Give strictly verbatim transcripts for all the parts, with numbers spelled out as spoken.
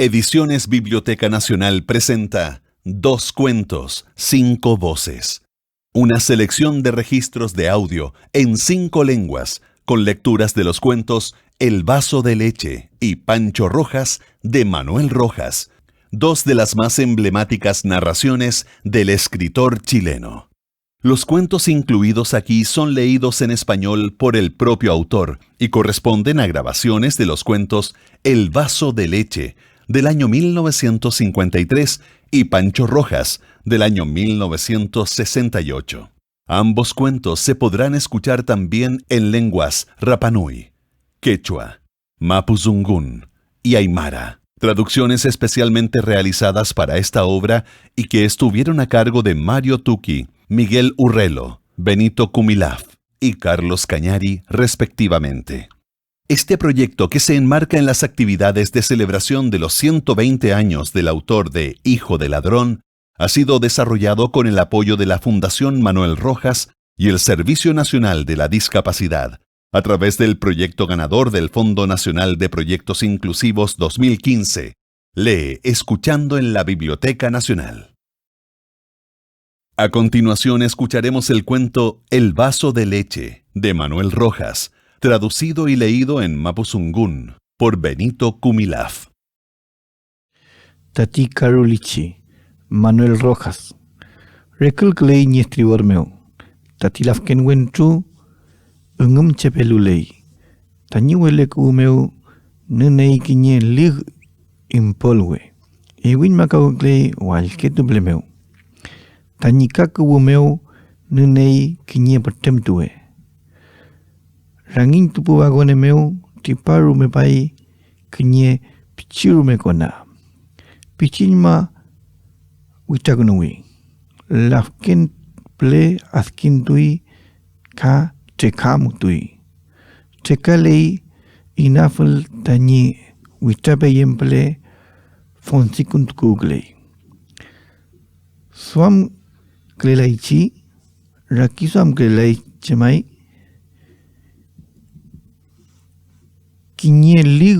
Ediciones Biblioteca Nacional presenta Dos cuentos, cinco voces. Una selección de registros de audio en cinco lenguas, con lecturas de los cuentos El vaso de leche y Pancho Rojas de Manuel Rojas, dos de las más emblemáticas narraciones del escritor chileno. Los cuentos incluidos aquí son leídos en español por el propio autor y corresponden a grabaciones de los cuentos El vaso de leche del año mil novecientos cincuenta y tres y Pancho Rojas del año mil novecientos sesenta y ocho. Ambos cuentos se podrán escuchar también en lenguas rapanui, quechua, mapudungun y aymara. Traducciones especialmente realizadas para esta obra y que estuvieron a cargo de Mario Tuqui, Miguel Urrelo, Benito Cumilaf y Carlos Cañari, respectivamente. Este proyecto, que se enmarca en las actividades de celebración de los ciento veinte años del autor de Hijo de Ladrón, ha sido desarrollado con el apoyo de la Fundación Manuel Rojas y el Servicio Nacional de la Discapacidad, a través del proyecto ganador del Fondo Nacional de Proyectos Inclusivos dos mil quince. Lee Escuchando en la Biblioteca Nacional. A continuación escucharemos el cuento El vaso de leche, de Manuel Rojas, traducido y leído en mapudungun por Benito Cumilaf. Tati karulichi, Manuel Rojas, rekülküley ñi estribor mew. Tati lafken wentru üngümchepeluley. Tañi wele kuwü mew nüney kiñe lig impolwe, iwiñmakawküley wallketu püle mew. Tañi ka kuwü mew nüney kiñe pütremtuwe. Rangiñtupu wagone mew triparumepay kiñe pichi rume kona. Pichiñma witrakünuwi. Lafken püle adkintuy ka trekamutuy. Trekaley inafül tañi witrapeyem püle fonsikuntukuwküley. Duamkülelaychi, rakiduamkülelay chem may, kiñe lig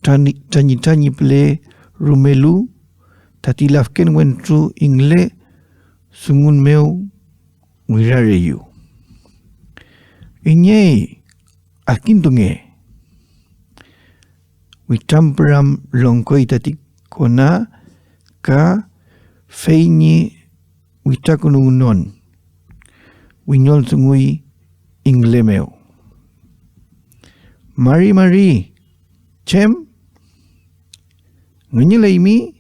trani-, trañitrañi püle rumelu, tati lafken wentru ingle dungun mew wirareyew: "Iney, adkintunge." Witrampüram longkoy tati kona ka fey ñi witrakünuwnon, wiñoldunguy ingle mew: "Mari, mari, chem, ngüñüleymi."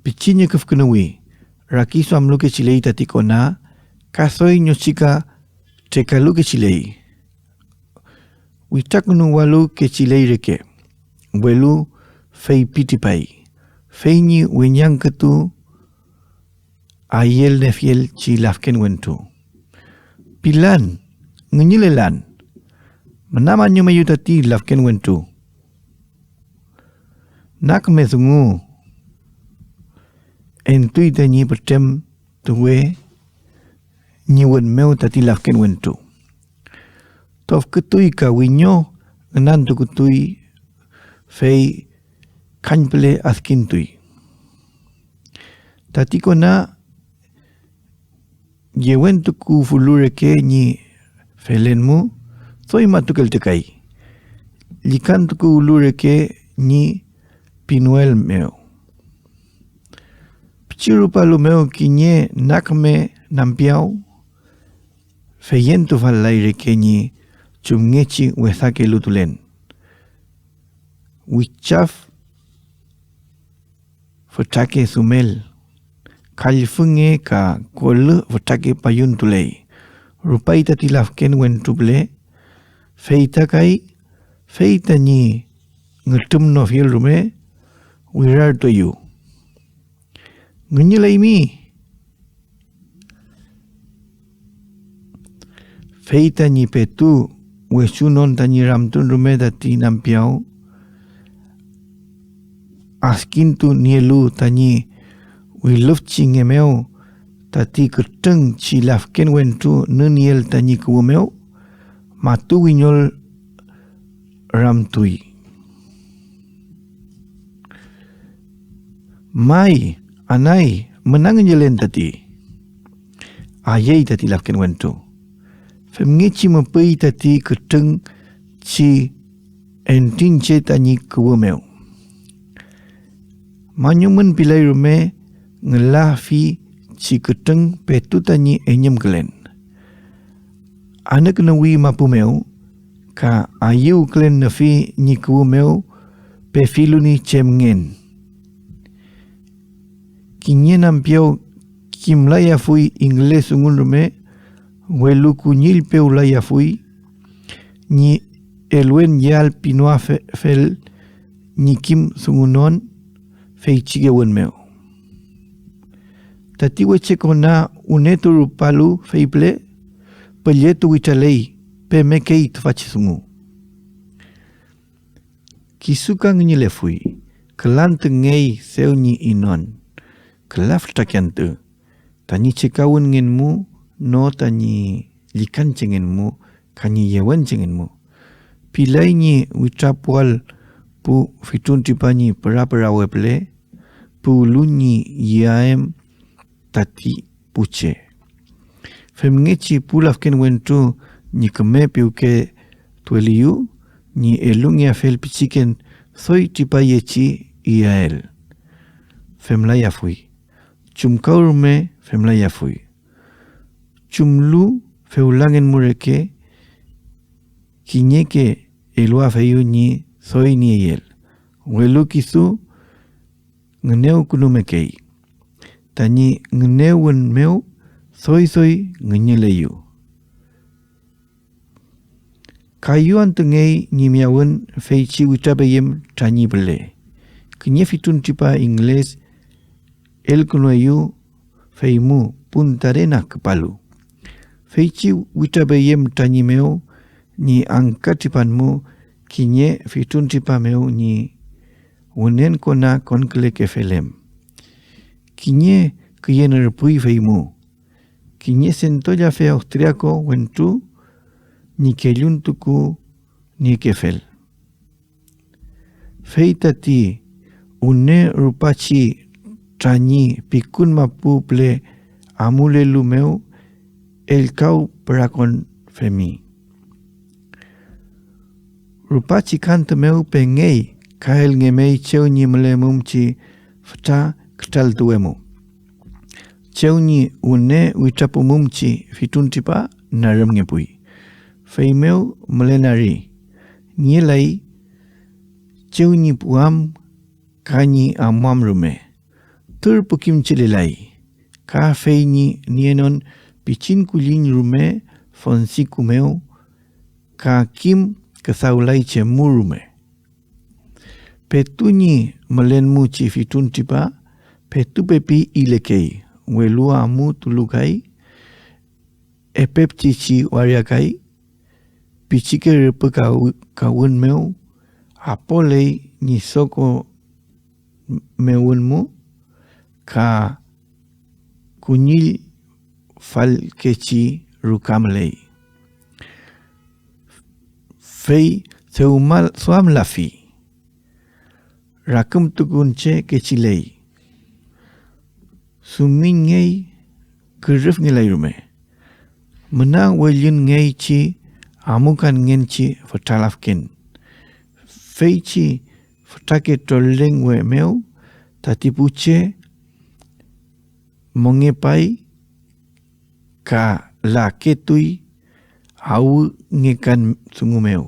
Pichi ñüküfkünuwi, rakiduamlukechiley tati kona, ka doy ñochika trekalukechiley. Witrakünuwalukechiley reke, welu feypi tripay, fey ñi weñangkütu ayelniefielchi lafken wentru. Pilan, ngüñülelan, müna mañumeyu tati lafken wentru. Na küme dungu entuy tañi pütrem tuwe ñi wün mew tati lafken wentru. Tofkütuy ka wiño ngünantukutuy, fey kañpüle adkintuy. Tati kona yewentukuwfulu reke ñi felenmu, doy matukeltukay, llükantukuwlu reke ñi pinuel mew. Pichi rupalu mew kiñe nakme nampiaw, feyentufal-lay reke ñi chumngechi wesake lutulen. Wichaf fütrake dumel, kallfünge ka kolü fütrake payuntuley. Rupay tati lafken wentru püle, fey ta kay, fey tañi ngütrümnofiel rume, wirartueyew: "Ngüñüleymi." Fey tañi petu wechunon tañi ramtun rume tati nampiaw, adkintu nielu tañi wilüfchinge mew tati kütrüngchi lafken wentru nünieel tañi kuwü mew, matu wiñol ramtuy: May, anay, müna ngüñülen tati. Ayey tati lafken wentru. Femngechi müpüy tati kütrüng chi entrinche tañi kuwü mew. Mañumün pilay rume, ngülafi chi kütrüng petu tañi eñümkülen. Anükünuwi mapu mew, ka ayüwkülenefi ñi kuwü mew pefilu ñi chemngen. Kiñe nampiaw kimlayafuy inglés dungun rume, welu kuñillpewlayafuy ñi eluen yeal pinoafel ñi kim dungunon feychi kewün mew. Tati weche kona wünetu rupalu fey püle, pülletu witraley, pemekey tüfachi dungu. Kisu ka ngüñülefuy, külantüngey dew ñi inon, küla fütrake antü, tañi chekawünngen mu, no tañi llükanchengen mu ka ñi yewenchengen mu. Pilay ñi witrapuael pu fitruntripa ñi pürapürawe püle, puwlu ñi iyaem tati pu che. Femngechi pu lafken wentru ñi küme piwke tueliyu ñi elungeafel pichiken doy tripayechi iyael. Femlayafuy. Chumkawrume femlayafuy. Chumlu fewlangen mu reke, kiñeke eluafeyu ñi doy nieyel, welu kisu ngünewkünumekey. Tañi ngünewün mew doy doy ngüñüleyu. Kayu antüngey ñi miyawün feychi witrapeyem trañi püle. Kiñe fitruntripa inglés elkünueyew feymu Punta Arenas küpalu. Feychi witrapeyem trañi mew ñi angka tripan mu kiñe fitruntripa mew ñi wünen kona konkülekefel em. Kiñe küyen rüpüy feymu, kiñe sentollafe austriaco wentru ñi kelluntukuniekefel. Fey tati wüne rupachi trañi pikun mapu püle amulelu mew ellkaw pürakon femi. Rupachi kantü mew pengey ka elngemey chew ñi mülemumchi fütra kütraltuwe mu. Chew ñi wüne witrapumumchi fitruntripa narümngepuy. Feymew mülenari, nielay chew ñi puwam ka ñi amuam rume. Tür pükimchelelay, ka fey ñi nienon pichin kulliñ rume fonsiku mew, ka kim küdawlay chemu rume. Petu ñi mülen mu chi fitruntripa, petu pepi ilekey, welu amutulu kay epepchichi waria kay, pichike rüpü kaw-, kawün mew apoley ñi soko mewün mu, ka kuñill falkechi ruka müley. Fey dewmal-, duamlafi, rakümtukun che kechiley. Dumiñngey, kürüfngelay rume. Müna wellünngeychi amukanngenchi fütra lafken. Feychi fütrake trollenwe mew tati pu che mongepay ka laketuy awüngekan dungu mew.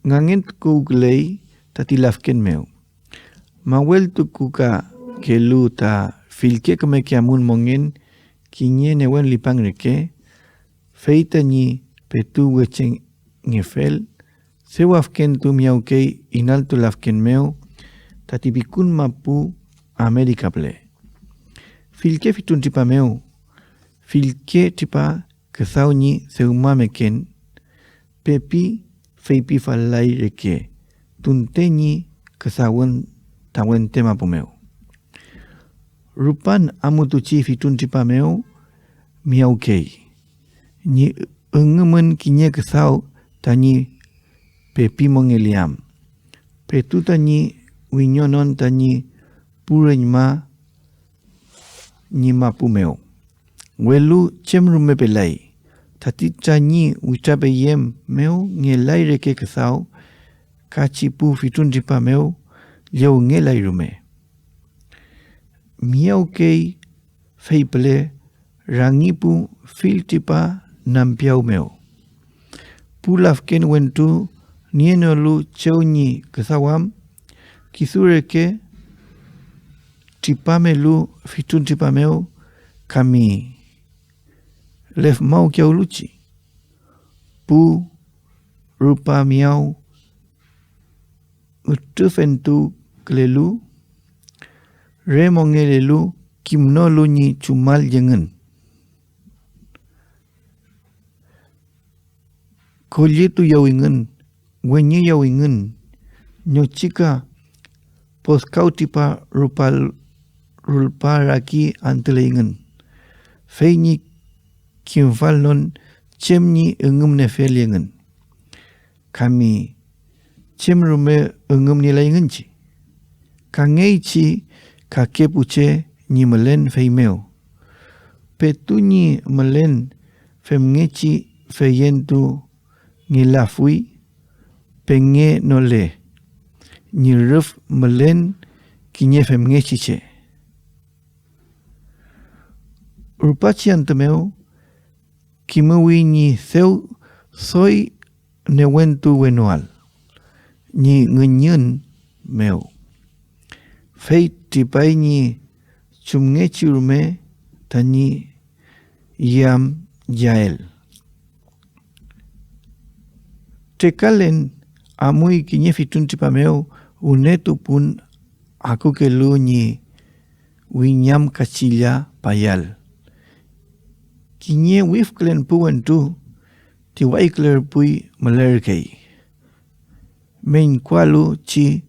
Ngangentukuwküley tati lafken mew. Maweltukukakelu ta fillke kümeke amun mongen kiñe newen lipang reke, fey tañi petu wechengefel, dew afkentu miyawkey inaltu lafken mew tati pikun mapu Amerika püle. Fillke fitruntripa mew, fillke tripa küdaw ñi dewmameken, pepi feypifal-lay reke tunte ñi küdawün ta wente mapu mew. Rupan amutuchi fitruntripa mew miyawkey ñi üngümün kiñe küdaw tañi pepi mongeleam. petu tañi wiñonon tañi pu reñma ñi mapu mew. Welu chem rume pelay, tati trañi witrapeyem mew ngelay reke küdaw, ka chi pu fitrun tripa mew llowngelay rume. Miyawkey fey püle rangi pu fill tripa nampiaw mew. Pu lafken wentru nienolu chew ñi küdawam, kisu reke tripamelu fitrun tripa mew kami lefmawkiyawluchi. Pu rupa miyaw ütrüfentukülelu, re mongelelu, kimnolu ñi chumal yengün. Kolletuyawingün, weñeyawingün, ñochika podkawtripa rupal, rulpa raki antüleyngün, fey ñi kimfalnon chem ñi üngümnefel engün. Kami chem rume üngümnielayngünchi. Kangeychi kake pu che ñi mülen feymew. Petu ñi mülen femngechi feyentungelafuy pengenole ñi rüf mülen kiñe femngechi che. Rupachi antü mew kimuwi ñi dew doy newentu wenoael ñi ngüñün mew, fey tripay ñi chumngechi rume tañi yamyael. Trekalen amuy kiñe fitrun tripa mew wüne tupun akukelu ñi wiñamkachilla payal. Kiñe wifkülen pu wentru ti waykülerpuy mülerkey, meñkualu chi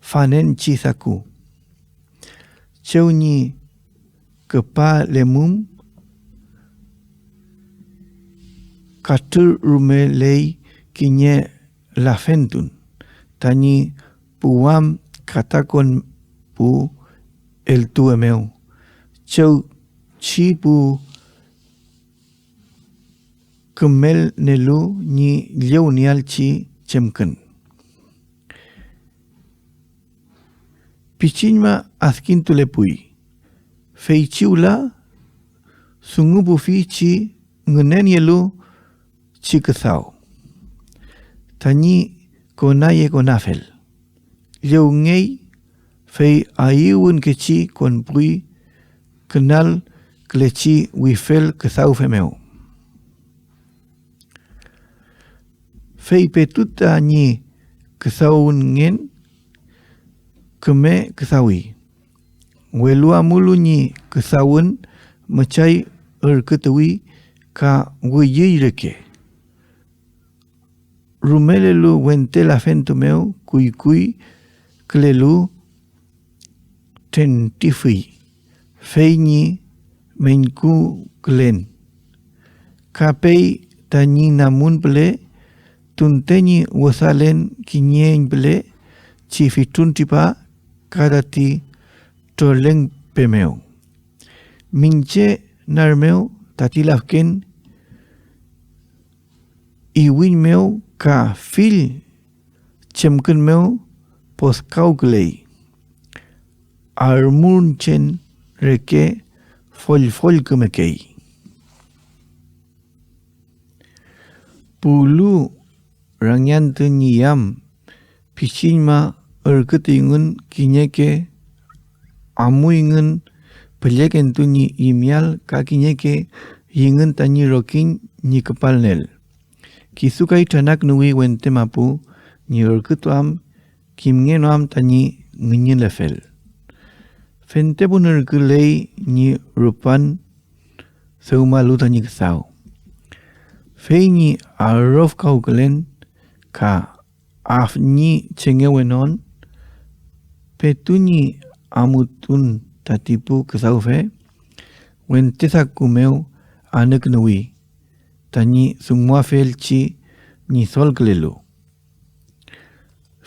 fanenchi daku. Chew ñi küpalemum katrürumeley kiñe lafentun tañi puwam katakon pu eltuwe mew, chew chi pu kümelnelu ñi llowniealchi chemkün. Pichiñma adkintulepuy, feychi wüla dungupufi chi ngünenielu chi küdaw tañi konayekonafel. Llowngey, fey ayüwünkechi konpuy künalkülechi wifel küdawfe mew. Fey petu tañi küdawünngen, küme küdawi, welu amulu ñi küdawün, müchay ürkütuwi ka wüyüy reke. Rumelelu wente lafentu mew kuykuykülelu, trentifüy fey ñi meñkukülen. Kapey tañi namun püle, tunte ñi wüdalen kiñeñ püle chi fitrun tripa ka tati trolengpe mew. Miñche nar mew tati lafken iwiñ mew ka fill chemkün mew podkawküley, armurchen reke follfollkümekey. Puwlu rangiantü ñi yam, pichiñma ürkütuyngün kiñeke, amuyngün püllekentu ñi yimial ka kiñeke yingün tañi rokiñ ñi küpalnel. Kisu kay tranakünuwi wente mapu ñi ürkütuam kimngenoam tañi ngüñülefel. Fentepun ürküley ñi rupan dewmalu tañi küdaw. Fey ñi arofkawkülen ka afñi chengewenon, petu ñi amutun tati pu küdawfe, wente daku mew anükünuwi tañi dunguafielchi ñidolkülelu.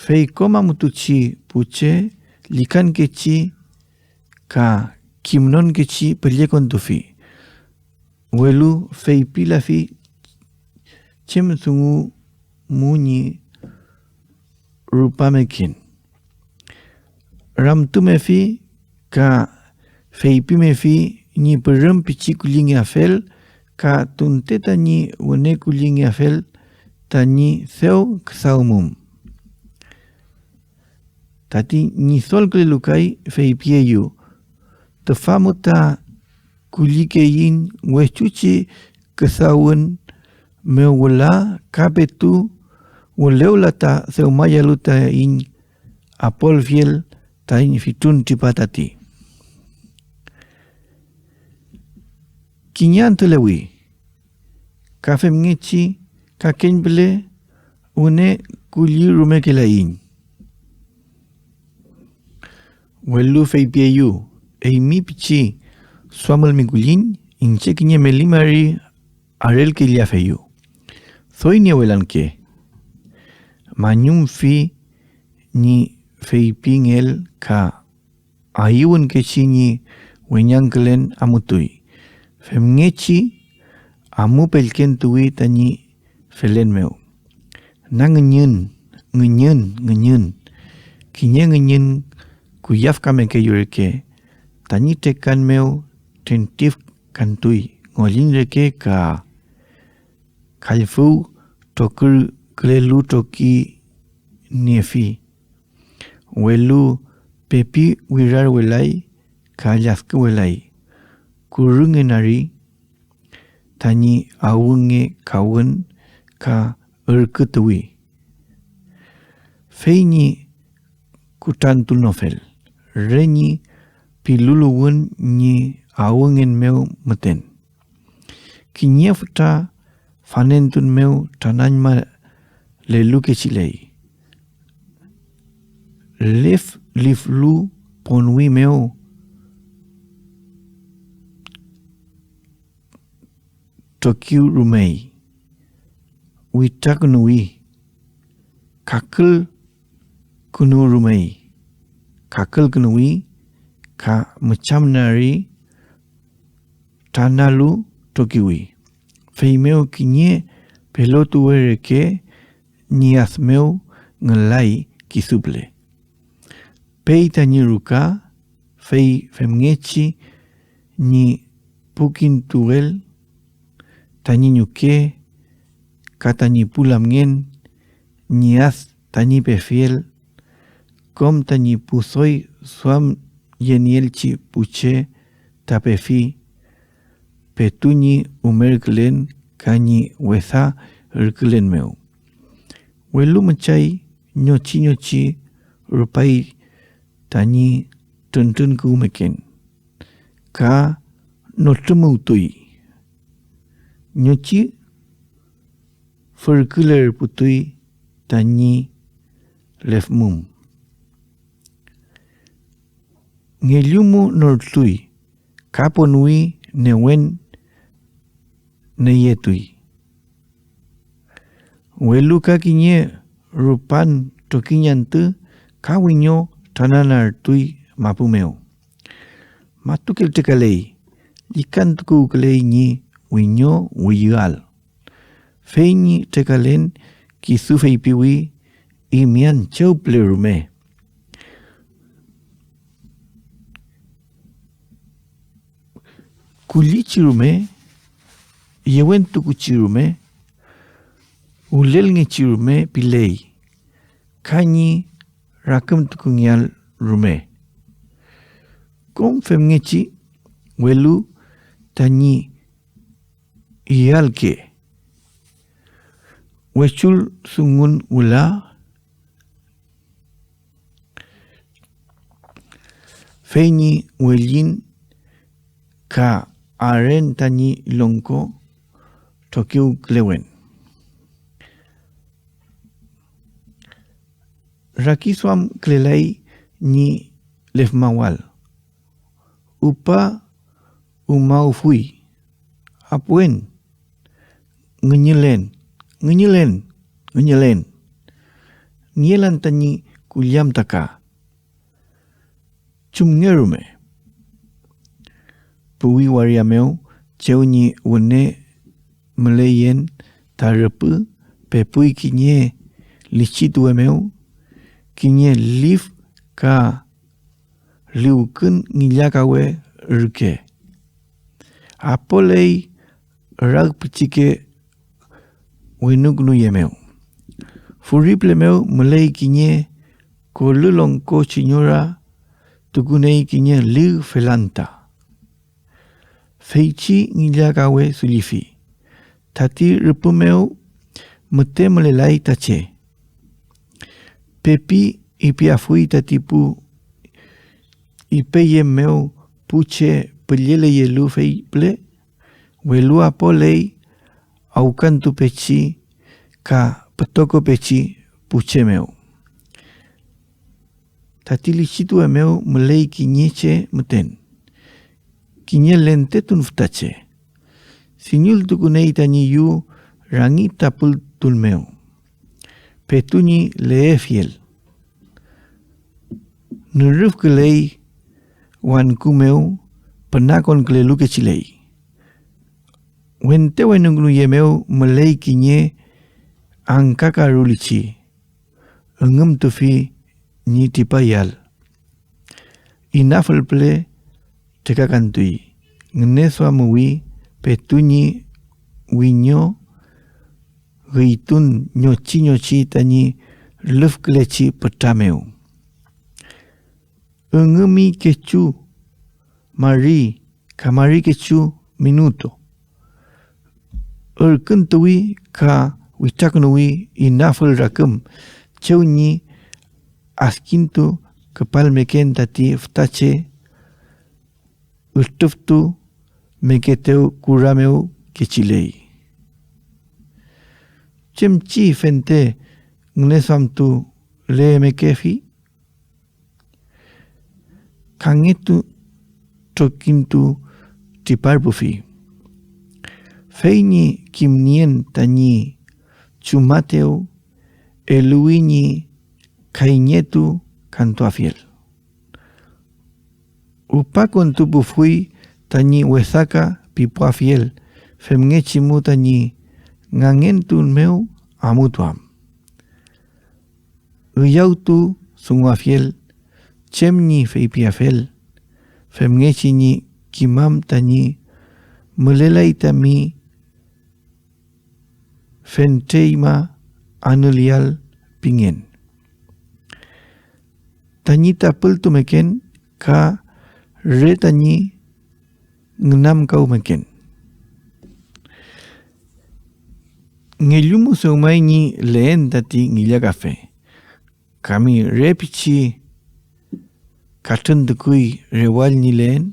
Fey kom amutuchi pu che llükankechi ka kimnonkechi püllekontufi, welu feypilafi chem dungu mu ñi rupameken. Ramtumefi ka feypimefi ñi pürüm pichi kullingeafel ka tunte tañi wüne kullingeafel tañi dew küdawmum. Tati ñidolkülelu kay feypieyew: Tüfa mu ta kullikeiñ wechuchi küdawün mew wüla ka petu wülewla ta dewmayalu taiñ apolfiel taiñ fitrun tripa tati. Kiñe antülewi, ka femngechi kakeñpüle wüne kulli rumekelaiñ. Welu feypieyu: Eymi pichi duamülmi kulliñ, iñche kiñe meli mari arelkellafeyu. Doy niewelanke. Mañumfi ñi feypingel ka ayüwünkechi ñi weñangkülen amutuy, femngechi amu pellkentuwi tañi felen mew. Na ngüñün, ngüñün, ngüñün. Kiñe ngüñün kuyafkamekeyu reke, tañi trekan mew trintifkantuy, ngolliñ reke ka kallfüw trokürkülelu troki niefi, welu pepi wirarwelay ka lladküwelay, kurüngenari tañi awüngekawün ka ürkütuwi. Fey ñi kutrantunofel, re ñi piluluwün ñi awüngen mew müten. Kiñe fütra fanentun mew tranañmalelukechiley. Lef liflu ponwi mew trokiw rumey, witrakünuwi, kakülkünuw rumey, kakülkünuwi ka müchamnari tranalu trokiwi. Feymew kiñe pelotuwe reke ñi ad mew ngülay kisu püle. Pey tañi ruka, fey femngechi ñi pukintuel tañi ñuke ka tañi pu lamngen ñi ad tañi pefiel, kom tañi pu doy duamyenieelchi pu che ta pefi petu ñi umerkülen ka ñi wesa ürkülen mew. Welu müchay ñochi ñochi rupay tañi trüntrünkuwmeken, ka notrümuwtuy. Ñochi fürkülerputuy tañi lefmum. Ngellumu nortuy, ka ponwi newen neyetuy. Welu ka kiñe rupan trokiñ antü ka wiño trananartuy mapu mew. Matukel trekaley, llükantukuwküley ñi wiño wiyüal. Fey ñi trekalen kisu feypiwi: Imian chew püle rume. Kullichi rume, yewentukuchi rume, wülelngechi rume piley, ka ñi rakümtukungeael rume. Kom femngechi, welu tañi ialke. Wechul dungun wüla, fey ñi wellin ka aren tañi longko trokiwkülewen. Rakiduamkülelay ñi lefmawal. Upa umawfuy. Apuen. Ngüñülen, ngüñülen, ngüñülen. nielan tañi kulliam ta ka. Chumngerume. Puwi waria mew chew ñi wüne müleyen ta rüpü, pepuy kiñe lichituwe mew, kiñe lif ka liwkün ngillakawe ürke. Apoley rag pichike wenukünuye mew. Furi püle mew müley kiñe kolü longko chiñura, tukuney kiñe lüg felanta. Feychi ngillakawe dullifi. Tati rüpü mew müte mülelay ta che. Pepi ipiafuy tati pu ipeyem mew pu che pülleleyelu fey püle, welu apoley awkantupechi ka pütokopechi pu che mew. Tati lichituwe mew müley kiñe che müten, kiñe lentetun fütache. Siñultukuney tañi yu rangi tapültun mew, petu ñi leefiel. Nürüfküley wangku mew pünakonkülelu kechiley. Wente wenukünuye mew müley kiñe angkakarulichi, üngümtufi ñi tripayael. Inafül püle trekakantuy, ngüneduamuwi petu ñi wiño üytun ñochi ñochi tañi lüfkülechi pütra mew. Üngümi kechu mari ka mari kechu minuto. Ürküntuwi ka witrakünuwi inafül raküm chew ñi adkintu küpalmeken tati fütache ütrüftumekeetew kura mew kechiley. ¿Chem chi fente ngüneduamtulemekefi? Kangetu trokiñtu triparpufi. Fey ñi kimnien tañi chumaetew, eluwi ñi kayñetu kantuafiel. Rupakontupufuy tañi wesaka pipuafiel, femngechi mu tañi ngangentun mew amutuam. Üyawtu dunguafiel chem ñi feypiafel, femngechi ñi kimam tañi mülelay tami fentreyma anüleael pingen. Tañi tapültumeken ka re tañi ngünamkawmeken. Ngellumu dewmay ñi leen tati ngillakafe, kami re pichi katrüntukuy rewall ñi leen.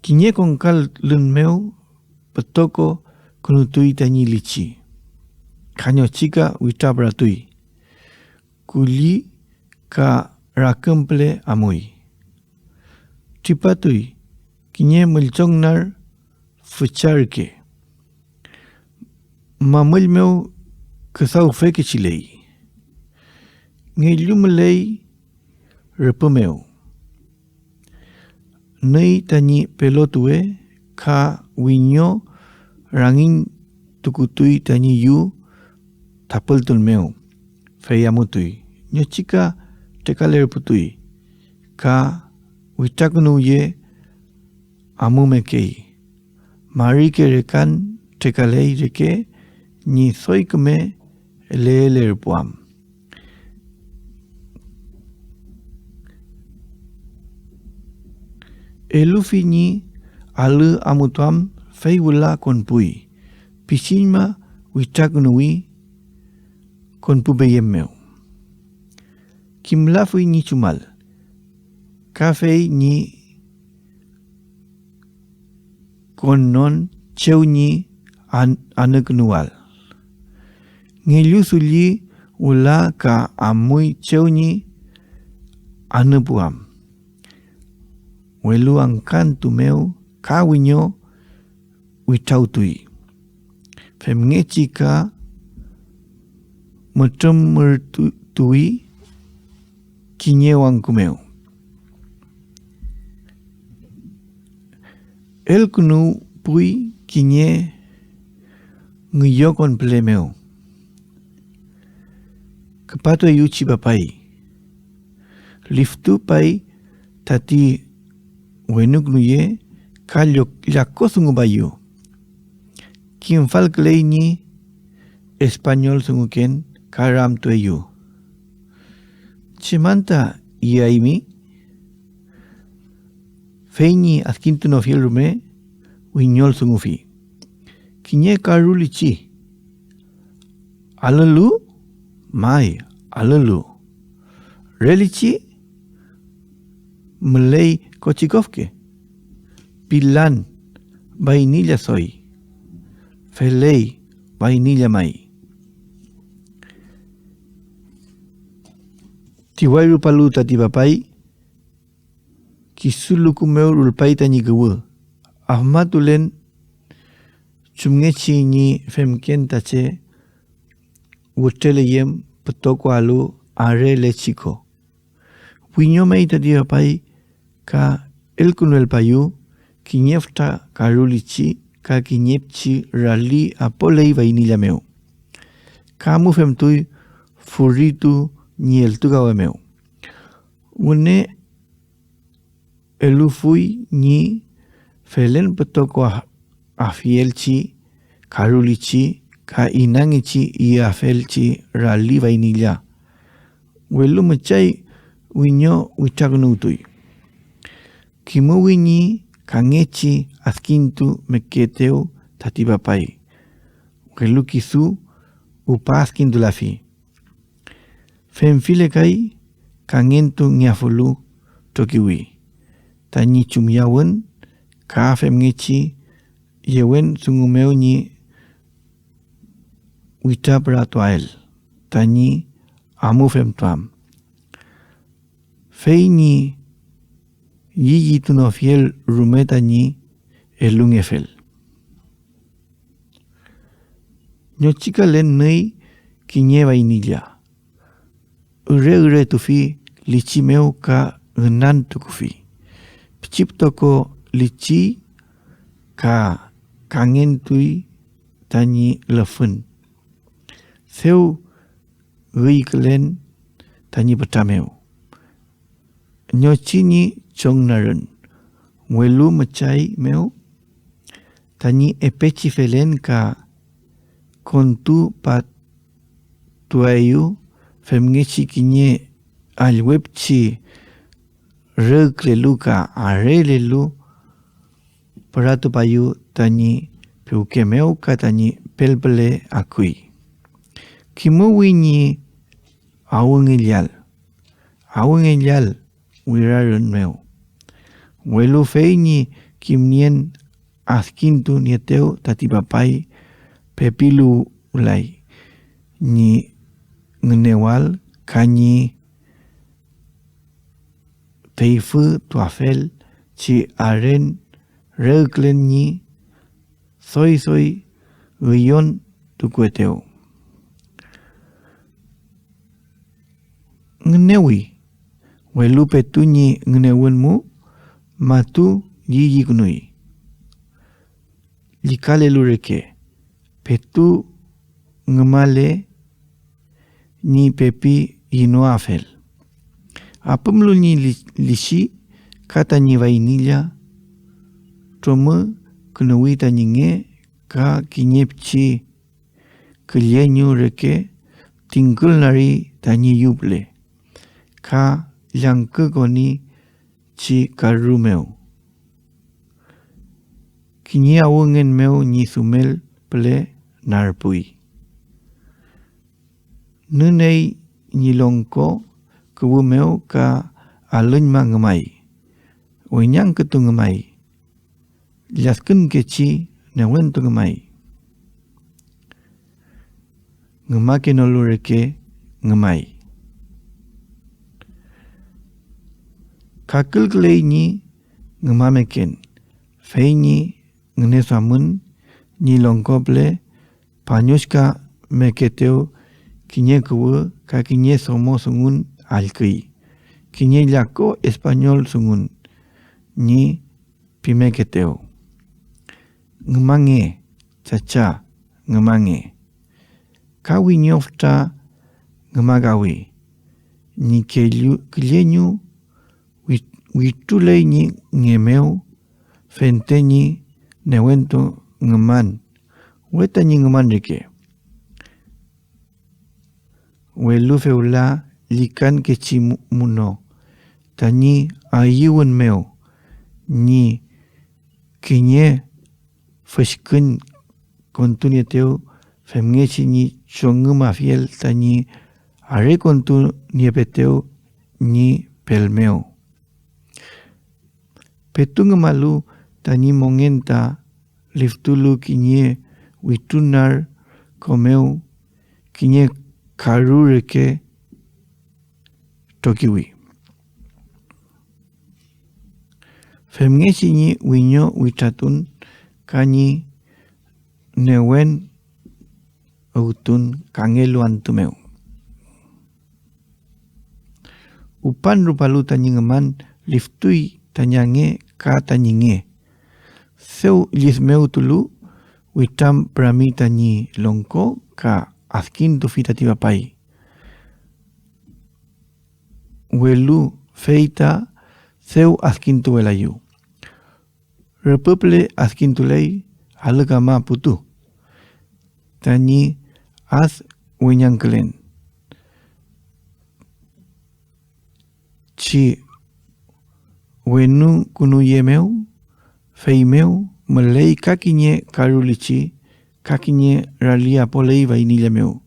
Kiñe konkalün mew pütoko künutuy tañi lichi, ka ñochika witrapüratuy. Kulli ka raküm püle amuy. Tripatuy kiñe müllchongnar fücha reke. Mamüll mew küdawfekechiley. Ngellu müley rüpü mew. Nüy tañi pelotuwe ka wiño rangiñ tukutuy tañi yu tapültun mew, fey amutuy. Ñochika trekalerputuy ka witrakünuwye amumekey. Marike rekan trekaley reke ñi doy küme leelerpuam. Elufi ñi alü amutuam, fey wüla konpuy. Pichiñma witrakünuwi konpupeyem mew. Kimlafuy ñi chumal, ka fey ñi konnon chew ñi an-, anükünuwal. Ngellu dulli wüla ka amuy chew ñi anüpuam, welu angkantu mew ka wiño witrawtuy. Femngechi ka mütrümürtuwi kiñe wangku mew. Elkünuwpuy kiñe ngüyokon püle mew. Küpatueyew chi papay. Liftupay tati wenükünuye ka llo-, llakodungupayu. Kimfalküley ñi español dunguken ka ramtueyew: ¿Chem anta iyaeymi? Fey ñi adkintunofiel rume, wiñoldungufi: Kiñe karu lichi. ¿Alülu? May, alülu. ¿Re lichi? Müley kochi kofke. Pilan, vainilla doy. Feley, vainilla may. Ti wayrupalu tati papay, kisu luku mew rulpay tañi kuwü. Afmatulen chumngechi ñi femken ta che wütreleyem pütokoalu arelechi ko. Wiñomey tati papay ka elkünulpayu kiñe fütra karu lichi ka kiñe pichi rali apoley vainilla mew. Ka amufemtuy furitu ñi eltukawe mew. Wüne elufuy ñi felen pütokoafielchi karu lichi ka inangechi iyafelchi rali vainilla, welu müchay wiño witrakünuwtuy. Kimuwi ñi kangechi adkintumekeetew tati papay, welu kisu upa adkintulafi. Femfile kay, kangentungeafulu trokiwi tañi chumyawün ka femngechi yewen dungu mew ñi witrapüratuael tañi amufemtuam, fey ñi yiyitunofiel rume tañi elungefel. Ñochikalen nüy kiñe vainilla. Üre üretufi lichi mew ka ünantukufi. Pichi pütoko lichi ka kangentuy tañi lüfün. Dew üykülen tañi pütra mew. Ñochi ñi chongnarün, welu müchay mew tañi epechi felen ka kontupatuaeyew femngechi kiñe allwepchi rüklelu ka arelelu püratupayu tañi piwke mew ka tañi pelpüle akuy. Kimuwi ñi awüngellal, awüngellal wirarün mew. Welu fey ñi kimnien adkintunieetew tati papay, pepiluwlay ñi ngünewal ka ñi teyfütuafel chi aren rügkülen ñi doy doy üyontukuetew. Ngünewi, welu petu ñi ngünewün mu, matu yiyikünuy. Llükalelu reke, petu ngümale ñi pepi inoafel. Apümlu ñi li-, lichi ka tañi vainilla, tromükünuwi tañi nge ka kiñe pichi külleñu reke tingkülnari tañi yu püle, ka llangkükoni chi karru mew. Kiñe awüngen mew ñi dumel püle narpuy. Nüney ñi longko kuwü mew ka alüñma ngümay, weñangkütu ngümay, lladkünkechi newentu ngümay, ngümakenolu reke ngümay. Kakülküley ñi ngümameken, fey ñi ngüneduamün ñi longko püle pañuchkamekeetew kiñe kuwü ka kiñe domo dungun allküy, kiñe llako español dungun ñi pimekeetew. Ngümange, chacha, ngümange. Ka wiño fütra ngümakawi ñi kellu-, külleñu wit-, witruley ñi nge mew fente ñi newentu ngüman, we tañi ngüman reke. Welu fewla llükankechi mu-, muno tañi ayüwün mew ñi kiñe füshküñ kontunieetew femngechi ñi chongümafiel tañi arekontuniepeetew ñi pel mew. Petu ngümalu tañi mongen ta liftulu kiñe witrunar ko mew, kiñe karu reke trokiwi. Femngechi ñi wiño witratun ka ñi newen üwtun kangelu antü mew. Upan rupalu tañi ngüman liftuy tañi ange ka tañi nge. Dew llüdmewtulu, witram pürami tañi longko ka adkintufi tati papay. Welu fey ta dew adkintuwelayu. Rüpü püle adkintuley alü kama putu tañi ad weñangkülen. Chi wenukünuyemew, feymew müley ka kiñe karu lichi, ka kiñe rali apoley vainilla mew,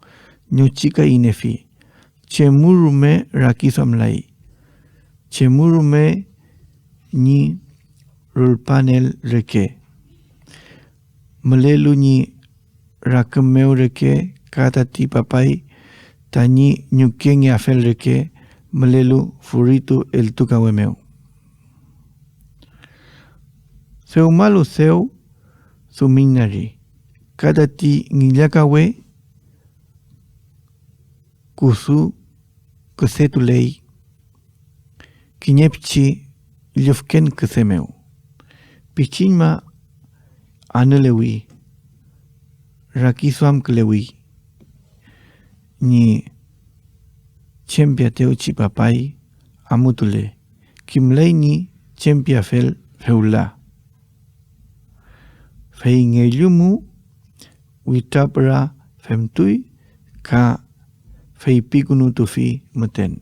ñochika inefi. Chemu rume rakiduamlay, chemu rume ñi rulpanel reke. Mülelu ñi raküm mew reke ka tati papay tañi ñukengeafel reke mülelu furitu eltukawe mew. Dewmalu dew dumiñnari, ka tati ngillakawe kusu küdetuley kiñe pichi llüfken küde mew. Pichiñma anülewi, rakiduamkülewi ñi chem piatewchi papay amutule, kimley ñi chem piafel fewla. Fey ngellumu witrapüra femtuy ka feypikünutufi müten: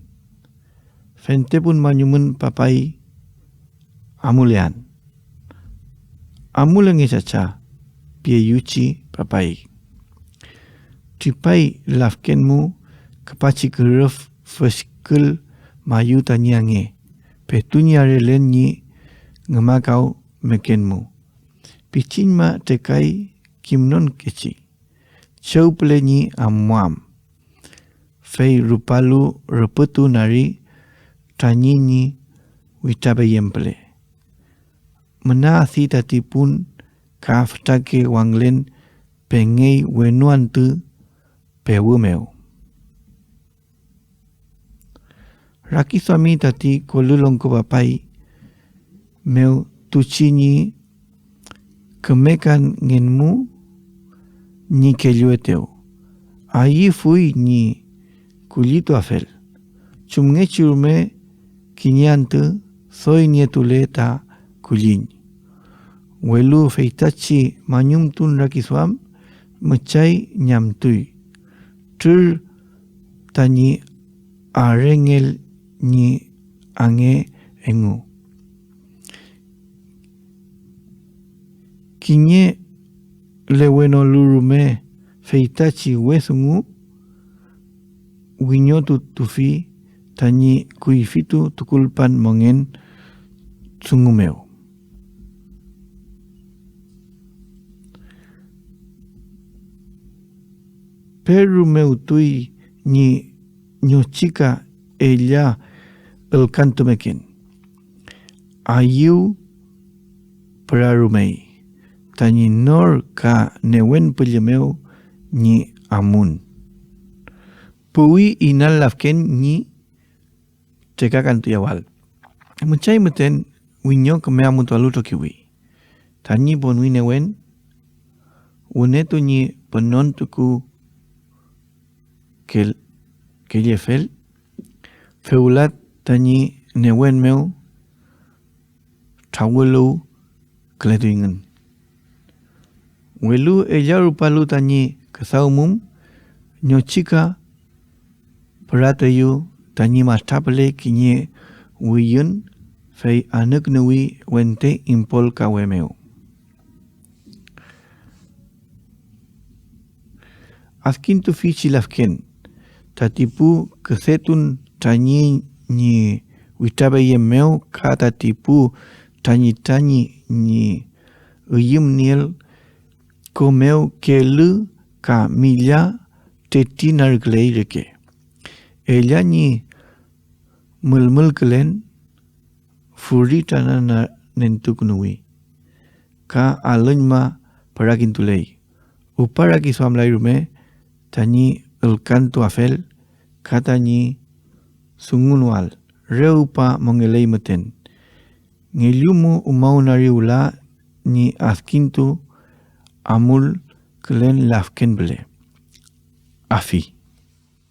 Fentepun mañumün, papay, amulean. Amulenge, chacha, pieyuchi papay. Tripay lafken mu, küpachi kürüf füshkül mayu tañi ange, petu ñi arelen ñi ngümakawmeken mu. Pichiñma trekay kimnonkechi, chew püle ñi amuam. Fey rupalu rüpütu nari, trañi ñi witrapeyem püle. Müna adi tati pun ka fütrake wangülen pengey wenu antü pewü mew. Rakiduami tati kolü longko papay mew tuchi ñi kümekangen mu ñi kelluetew. Ayüfuy ñi kullituafel, chumngechi rume kiñe antü doy nietule ta kulliñ. Welu feytachi mañumtun rakiduam müchay ñamtuy, trür tañi arengel ñi ange engu. Kiñe lewenolu rume feytachi we dungu wiñotutufi tañi kuyfitu tukulpan mongen dungu mew. Perumewtuy ñi ñochika ella ülkantumeken. Ayüw pürarumey tañi nor ka newen püllü mew ñi amun. Puwi inal lafken ñi trekakantuyawal. Müchay müten wiño küme amutualu trokiwi. Tañi ponwi newen, wünetu ñi pünontuku kel-, kellefel, fewla tañi newen mew trawüluwkületuyngün. Welu ella rupalu tañi küdawmum, ñochika püratueyew tañi matrapüle kiñe wiyün, fey anükünuwi wente impolkawe mew. Adkintufichi lafken, tati pu küdetun trañi ñi witrapeyem mew ka tati pu trañi trañi ñi üyümnieel ko mew kelü ka milla tretinarküley reke. Ella ñi mülmülkülen furi trananentukünuwi, ka alüñma pürakintuley. Upa rakiduamlay rume tañi ülkantuafel ka tañi dungunoael, re upa mongeley müten. Ngellumu umawnari wüla ñi adkintu amulkülen lafken püle. Afi.